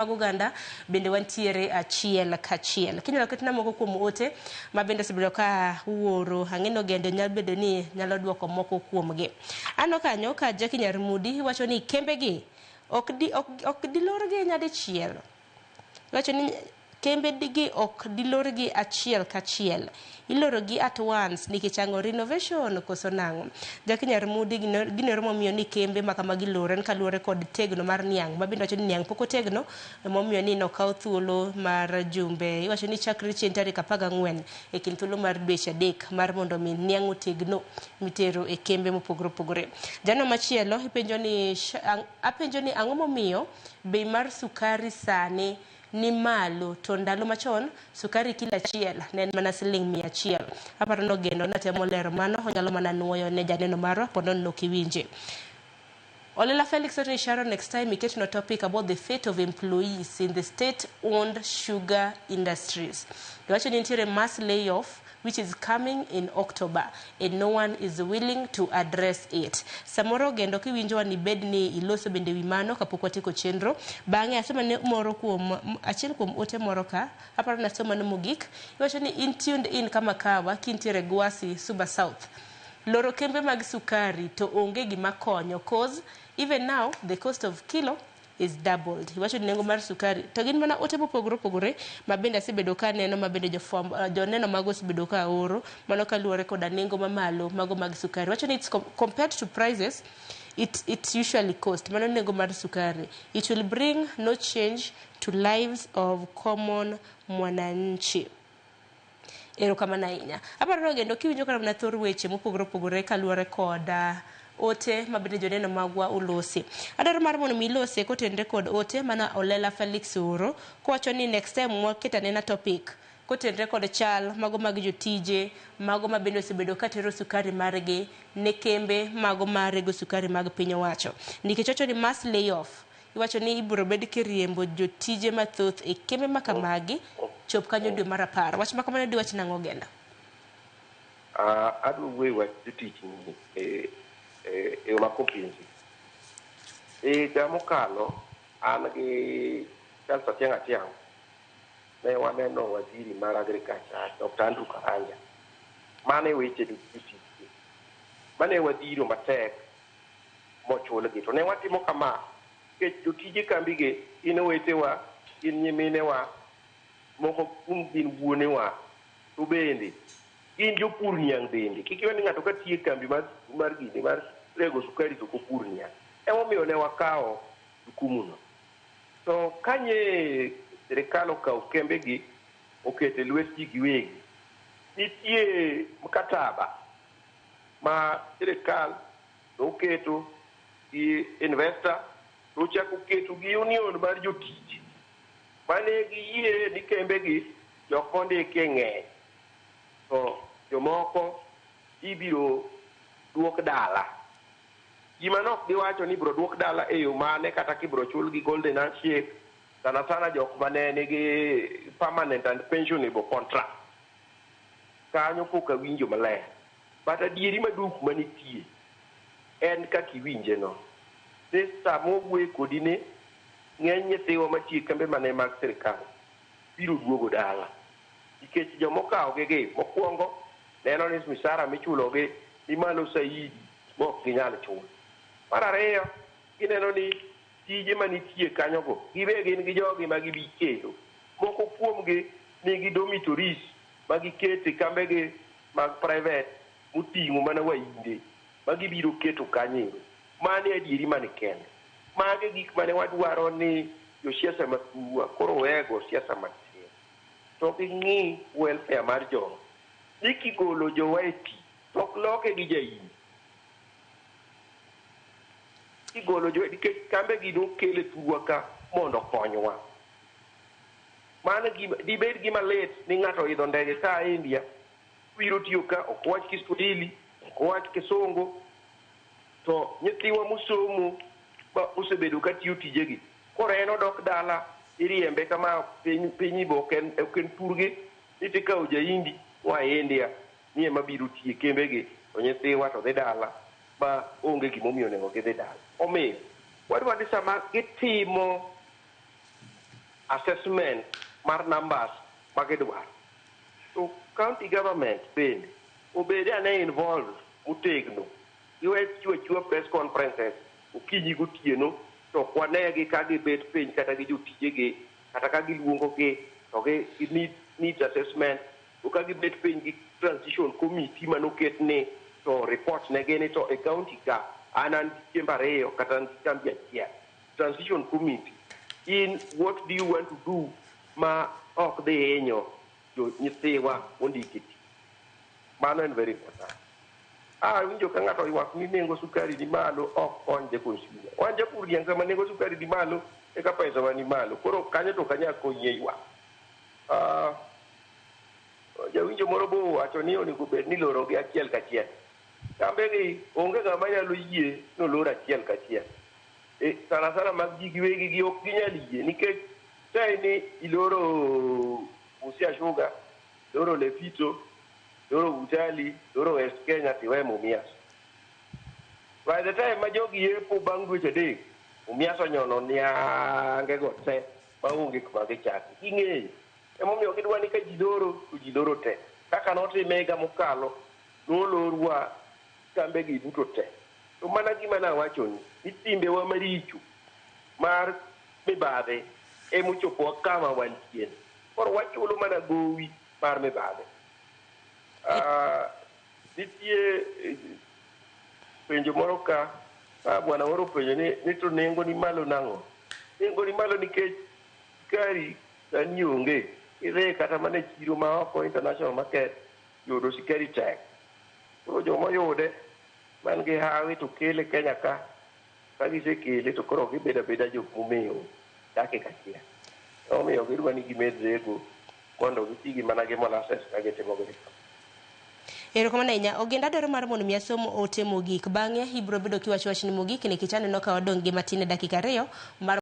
Mag oganda bende wantiere achiel kachiel. Kinyalo ketna moko kuom ote ma bende osebedo ka wuoro, ang'e ni ogende nyalo bedo ni nyalo duoko moko kuomgi. Aneno kanyo ka Jackie Nyarmudi wacho ni kembegi ok di, ok, ok dilorgi nyadichiel. Iwacho ni kembe gi ok dilorgi achiel kachiel. Ilorogi at once nikech ang'o renovation koso nang'o? Jackie Nyarmudi gino momiyo ni kembe ma kamagi loro en kaluwore kod tegno mar niang' ma bende wacho ni niang' pok otegno emomiyo ni nokaw thuolo mar jumbe iwacho ni chakre chieng' tarik 14 e kind thuolo mar dweche 3 mar mondo mi niang' otegno mitero e kembe mopogore opogore. Jano machielo ipenjo ni apenjo ni ang'o momiyo bei mar sukari sani ni malo to ndalo machon sukari kilo achiel ne en mana siling 100. Aparo ni Ogendo natemo lero mano onyalo mana nuoyo ne janeno marwa po nono ok iwinje. Olela Felix wacho ni Sharon next time iketno topic about the fate of employees in the state-owned sugar industries. Iwacho ni nitiere mass layoff which is coming in October and no one is willing to address it. Samoro Ogendo kiwinjowa ni bed ni iloso bende wi mano kapok watieko chenro. Bang'e asoma ne moro kuom achiel kuom ote moro ka aparo ni asoma ne mogik. Iwacho ni in tuned in kama kawa kintiere Gwasi Suba South. Loro kembe mag sukari to onge gima konyo cause even now the cost of kilo is doubled. Iwacho ni nengo mar sukari to gin mana ote mopogore opogore ma bende asebedo ka aneno ma bende jofwambo joneno mago osebedo ka oro mano kaluwore koda nengo mamalo mago mag sukari. Iwacho ni it's compared to prices it usually cost mano nengo mar sukari. It will bring no change to lives of common mwananchi. Erokamano ahinya. Aparo ni Ogendo kiwinjo kata mana thor weche mopogore opogore kaluwore kod ote ma bende joneno magwa olosi. Adwaro mar mondo mi ilose kotenre kod ote mana Olela Felix oro kowacho ni next time waket anena topic kotenre kod chal mago mag jotije mago ma bende osebedo katero sukari margi ne kembe mago marego sukari mag piny owacho. Nikech wacho ni mass layoff iwacho ni ibiro bed kiriembo jotije mathoth e kembe ma kamagi chop kanyo dwe mar 10. Wach ma kamano diwach nang'o Ogenda? Adwa wuoyo wach jotich ni e yo ma comprehensive. Higa mokalo an gi Charles Atiang' Atiang' ne waneno waziri mar agriculture Dr. Andrew Karanja mane weche jotich mane wadhiro matek mochulgi to ne watimo kama nikech jotije kambigi gin owetewa gin nyiminewa moko kuom gin wuonewa to bende gin jopur niang' bende kik iwe ni ng'ato ka tiyo e kambi mar gini mar rego sukari to ok opur niang' emomiyo ne wakawo jukumu no to kanye sirikal okawo kembegi oketo e lwet ji giwegi nitie mkataba ma sirikal noketo gi investor to ochako oketo gi union mar jotich mane giyie ni kembegi jok mondiki ng'eny to jomoko ibiro duok dala. Gima nok giwacho ni ibiro duok dala e yo mane kata kibiro chulgi golden handshake sana sana jok mane nigi permanent and pensionable contract. Kanyo pok awinjo maler. But adieri maduk manitie en kaka iwinje no. Ni sama wawuoyo kodi ni ng'eny nyithiwa matiyo e kembe mane mag sirikal biro duogo dala. Nikech jomokawogi gi mokwongo neno ni misara michulogi ni malo saidi ma ok ginyal chulo. Mar ariyo, gineno ni tije manitie kanyogo gibe gin gi jogi ma gibi kelo. Moko kuomgi nigi dormitories ma giketo e kambegi mag private moting'o mana wainde ma gibiro keto kanyo. Mano e adieri man kende. Mago e gik mane wadwaro ni josiasa mathurwa koro wego siasa matin. To ging'i welfare mar jowa. Ni kigolo jowa e tich to ok loke gi jaindi. Kigolo jowa nikech kambegi nokel e thurwa ka mondo okonywa. Mano gima dibed gima lit ni ng'ato oidho ndege ka India biro tiyo ka ok wach Kiswahili, ok wach Kisungu to nyithiwa mosomo ma osebedo ka tiyo tijegi koro en odok dala iriembe kama piny be ok en thurgi ni tikawo jaindi moa India ni ema biro tiyo e kembegi to nyithiwa to dhi dala ma onge gimomiyo onego gidhi dala. Omiyo wadwa ni sama gitimo assessment mar numbers ma gidwaro. To county government bende obed ane involved motegno. Giwe chiwo achiwa press conferences okinyi gotieno to ok wanegi ka gibet piny kata gi jotijegi kata ka giluongogi to gi need assessment to ka gibet piny gi transition committee manoket ni to report negi ni to e county ka an gi chamber ariyo kata an gi kambi achiel. Transition committee in what do you want to do ma ok dhi hinyo jo nyithiwa mondik e tich. Mano en very important. Awinjo ka ng'ato ywak ni nengo sukari ni malo ok kony the consumer. Wan japur niang' sama nengo sukari ni malo eka pesa wa ni malo. Koro kanyo to ok anyal konyi e ywak. Jawinjo moro be owacho ni onego bed ni iloro gi achiel kachiel. Kambe gi onge ng'ama nyalo yie ni olor achiel kachiel. Sana sana mag ji giwegi gi ok ginyal yie nikech kae ni iloro Busia Sugar, iloro Levito, iloro Butali, iloro West Kenya tiwe Mumias. By the time ma jogi yepo bang' dweche 3, Mumias onyono niange go te maonge kuma gichake. Ging'eyo. Emomiyo gidwa ni ka ji loro to ji loro te. Kaka notime higa mokalo, nolorwa kambe gi duto te. To mana gima nawachoni, ni timbewa maricho mar mibadhi emochopowa kama wantie. Koro wachulo mana gowi mar mibadhi. Nitie penjo moro ka, bwana moro openjo ni to nengo ni malo nang'o? Nengo ni malo nikech sukari sani onge. Idhi kata mana e chiro ma oko international market, yudo sukari tek. Koro joma oyude man gi hawi to kele Kenya ka, ka gisekele to koro gibedo abeda jok momewo dakika achiel. Emomiyo gidwa ni gimed rego mondo giti gi mana gi molasses ka gitimo godo. Erokamano ahinya. Ogenda dwaro mar mondo mi asom ote mogik. Bang'e ibiro bedo kiwacho wachni mogik nikech aneno ka wadong' gi matin e dakika 2 mar